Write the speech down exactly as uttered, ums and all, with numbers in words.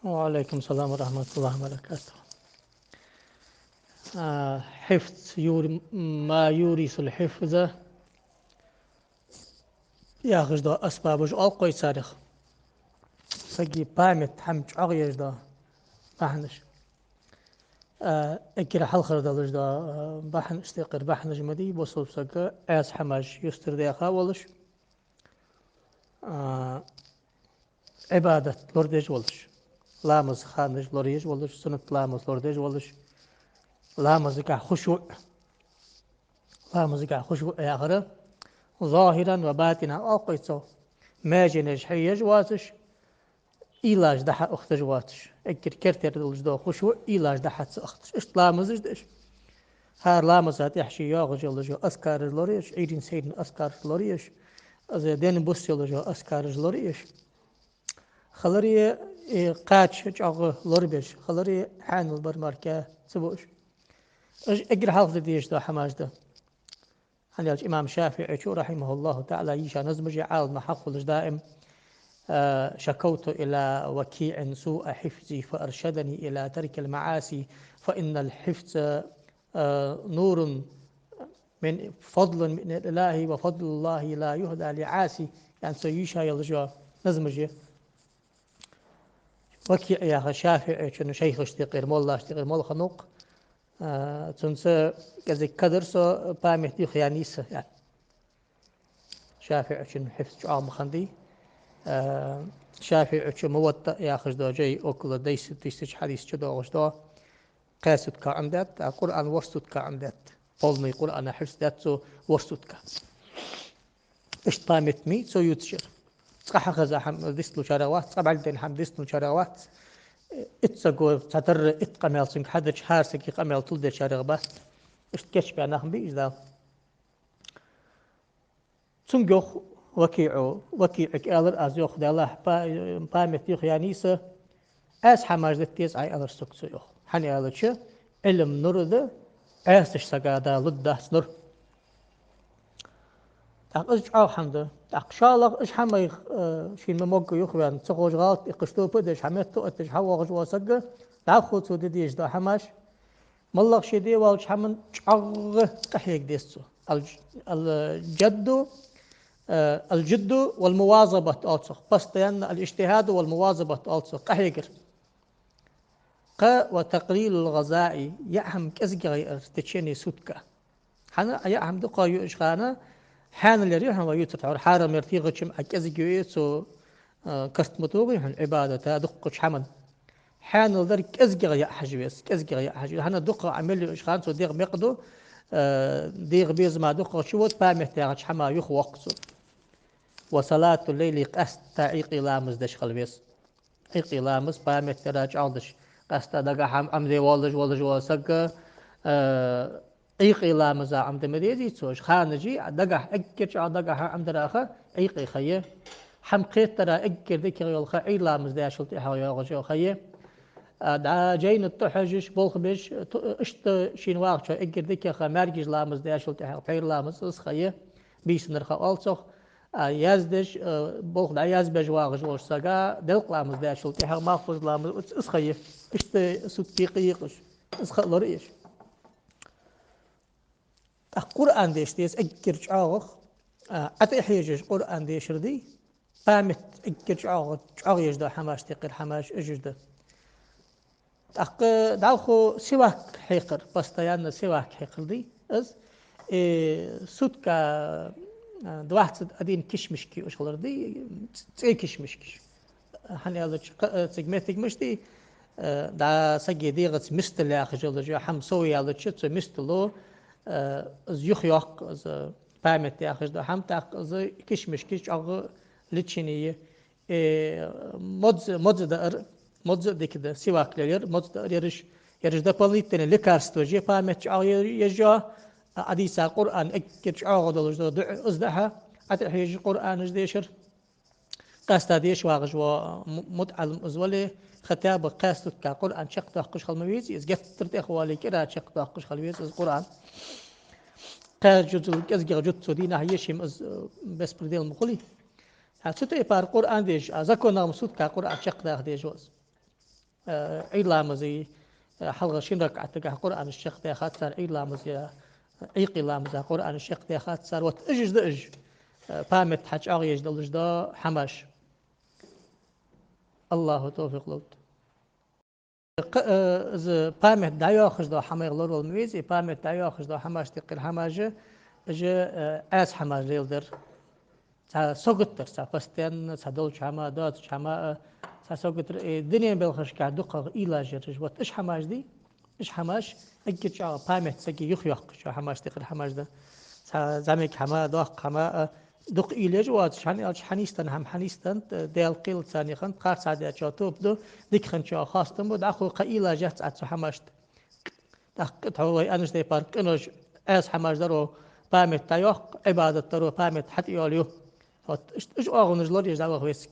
وعليكم السلام ورحمة الله وبركاته. А, хьифз, юр-, ما يورث الحفظ яхаш дола асбабаш оал-кх вай царех. Сага память, хӀама чӀоагӀъеш дола бахьанаш. А, эггара хьалхара долаш дола, а, бахьанаш, тӀехьара бахьанаш ма дий, бусалба саг Ӏаьса хӀамаш юстардаьха волаш, а, Ӏибадат лорадеш волаш, ламаза ханаш лораеш волаш, суннат ламаз лорадеш волаш, ламазагахьа хушуӀ, ламазагахьа хушуӀ яхар, ظاهرا وباطنا оал-кх вай цох, маьженаш хьееш воацаш, уйлаш дӀа-хьа ухийташ воацаш. Эггара керттера долаш дола хушуӀ уйлаш дӀа-хьа ца ухийташ. Иштта ламазаш да уж. ХӀара ламаза тӀехьа ший йоагӀаш йола азкараш лораеш, Ӏуйрийна, сайрийна азкараш лораеш, из ден бус йола азкараш лораеш. Хиларе, э, кхача чӀоагӀа лорабеш, хиларе хьаьнал бар мара ца бу уж. Уж эггара хьалха де дезаш дола хӀамаш да. ХӀана аьлча имам ШафиӀийс, رحمه الله تعالى, йийша назмаш я, Ӏалам нах хьахулаш даим, а, شكوت إلى وكيع سوء حفظي فأرشدني إلى ترك المعاصي فإن الحفظ, а, نور من فضل من الإله وفضل الله لا يهدى لعاصي. ЯӀни цо йийша йола назмаш я. ВакиӀ яха ШафиӀийчун шайхашта юкъера, моллашта юкъера молла хиннав-кх. А, цунца кӀезига кадар со, память юхаяьннай са, яӀни. ШафиӀийчун хьифз чӀоагӀа ма хиннадий. А, ШафиӀийчо Муваттаъ яхаш дола жай, около десять тысяч хьадис чудоагӀаш дола, кхаь сутка Ӏомадаьд, а Къуръан ворхӀ сутка Ӏомадаьд. Полный Къуръан хьифз даьд цо ворхӀ сутка. Иштта память ма йий цо ювцаш яр. Цкъа хьахеза хӀама дицлучарех вац, цкъа бӀаргадайна хӀама дицлучарех вац. Итт саго цхьатарра итт къамаьл цунга хьадича, хӀара сага къамаьл тилдечарех бац. Иштта кийчбаь нах ма бий уж, Дала. Цунга йоах ВакиӀо, ВакиӀага аьлар аз, йоах, Даьллахь, па-, память юхаяьннай са, Ӏаьса хӀамаш дита деза Ӏа, аьлар сога цо, йоах. ХӀана аьлча, Ӏилма нур да, Ӏаьсача сага Дала лургдац нур. ТӀаккха из чӀоагӀа хӀама да. ТӀаккха шоллагӀа уж хӀамаш, э, шийна ма могга юхаваьнна, ца ховш гӀалат ихкаш, тоба деш, хьа метто оттадеш хьавоагӀаш вола саг, дӀахо цо де дезаш дола хӀамаш, моллагӀа ше де воаллача хӀаман чӀоагӀа къахьега деза цо. Ал-, ал-, الجد, э, الجد والمواظبة оал цох. Постоянно الاجتهاد والمواظبة оал цох. Къахьегар. Кхы وتقليل الغذاء, яа хӀама кӀезигагӀа яар, в течение сутка. ХӀана, яа хӀама дукха юаш хана, хьаьнал яр, хӀана, вай ювцар тхьовра, хьарам яр тӀехьа чим а кӀезига юе, цо, а, карт ма тохий хьона Ӏибадата, дуккхача хӀаман. Хьаьнал дар кӀезигагӀа яа хьажа веза, кӀезигагӀа яа хьажа веза. ХӀана, дукха Ӏа мел юаш хана, цо дегӀ мекъду, а, дегӀа безама дукха чу вода, память яхача хӀама юхавоаккх цо. وصلاة الليل, къаьстта Ӏуйкъе ламаз деш хила веза. Ӏуйкъе ламаз память яра чӀоагӀдеш, къаьстта дагахьа хӀама Ӏомаде воаллаш волаш вола саг, э, Ӏуйкъе ламаза Ӏомаде ма дезий цо, уж ханаш я, дагахьа, эггара чӀоагӀа дагахьа Ӏомадараха Ӏуйкъе ха я. ХӀама кхетадара эггара дикагӀа йола ха Ӏуйра ламаз даьчул тӀехьагӀа йоагӀаш йола ха я. А, дӀа жайна тӀа хьожаш, болх беш, ту-, иштта шийна вахачоа эггара дикагӀа ха маьркӀажа ламаз даьчул тӀехьагӀа пхьера ламаз, из ха я, бийсанара ха оал цох. А, яздеш, а, болх дӀаязбеш вагӀаш волча сага делкъа ламаз даьчул тӀехьагӀа малхбуза ламаз, из ха я. Иштта сутка кхы йикъаш, из ха лораеш. ТӀаккха Къуръан деша деза эггара чӀоагӀагӀа, а, Ӏа тӀа хьежаш Къуръан дешар дий, память эггара чӀоагӀа, чӀоагӀъеш дола хӀамаш, тӀехьара хӀамаш уж да. ТӀаккха дӀахо сивак хьекхар, постоянно сивак хьекхар дий из, э, сутка, а, двадцать один кишмишки уж хилар дий, цӀе кишмишкаш. ХӀана аьлча, кха-, э, цига моттиг мишта дий, э, дӀа сага дегӀаца миста лаьхаш йола хӀама сов яьлча, цу мистало, э, из юхайоаккх, из память яхаш дола хӀама, тӀаккха из кишмишкаш чӀоагӀа лечение я. Э, модз-, модз а даар, модз а дика да, сивак лелаяр, модз а даар, ераш, ераш дополнительное лекарство я, память чӀоагӀъеш йола, а, Ӏа дийца Къуръан эггара чӀоагӀа долаш дола дуӀа из да хьа, Ӏа тӀа хьежаш Къуръанаш дешар. Къаьстта деша вагӀаш вола му-, мутаӀаллим из вале, хотя бы кхаь сутка Къуръан чакхдоаккхаш хила ма везий из, геттара тӀехвале кӀира чакхдоаккхаш хила веза из Къуръан. Кхаь жузал кӀезигагӀа жуз цо дийнахьа ешийта из, э, беспредел ма хулий. ХӀа, цу тайпара Къуръан деша, а, законагӀа ма сутка Къуръан чакхдаха дезаш ва из. Ӏийд ламаза, э, хьалха шин ракаӀатагахь Къуръанаш чакхдаьхад цар, Ӏийд ламаза, Ӏийкъий ламаза Къуръанаш чакхдаьхад цар. Вот уж да уж, э, память хьачӀоагӀъеш долаш да хӀамаш. АллахӀа тавфикъ лолда. Кхы, э, из память дӀайоахаш да хӀамах лоравала ма везий, память дӀайоахаш да хӀамаш тӀеххьара хӀамаш, уж, э, Ӏаьса хӀамаш леладар. Цхьа саготдар, цхьа постоянно, цхьа долча хӀама, доацача хӀама, э, цхьа саготдар, э, дунен белхашка дукхагӀа уйлаш яр уж. Вот уж хӀамаш дий, уж хӀамаш эггара чӀоагӀа память сага юхайоаккхаш йола хӀамаш тӀеххьара хӀамаш да. Цхьа зӀамига хӀама, доккха хӀама, э, дукха уйла еш воацаш, хӀана аьлча хьанийсденна хӀама хьанийсденнад, э, Даьла кхелаца царна хиннад, кхарцхьа даьчоа тоба ду, дика хинначоа хоастам бу, дӀахо кхы уйлаш яц Ӏа цу хӀамашта. ТӀаккха тхо вай аьннача тайпара къинош, Ӏаьса хӀамаш даро память дӀайоаккх, Ӏибадат даро память хьатӀайоалаю. Вот, ишт-, уж оагӀонаш лораеш дӀаваха веза саг.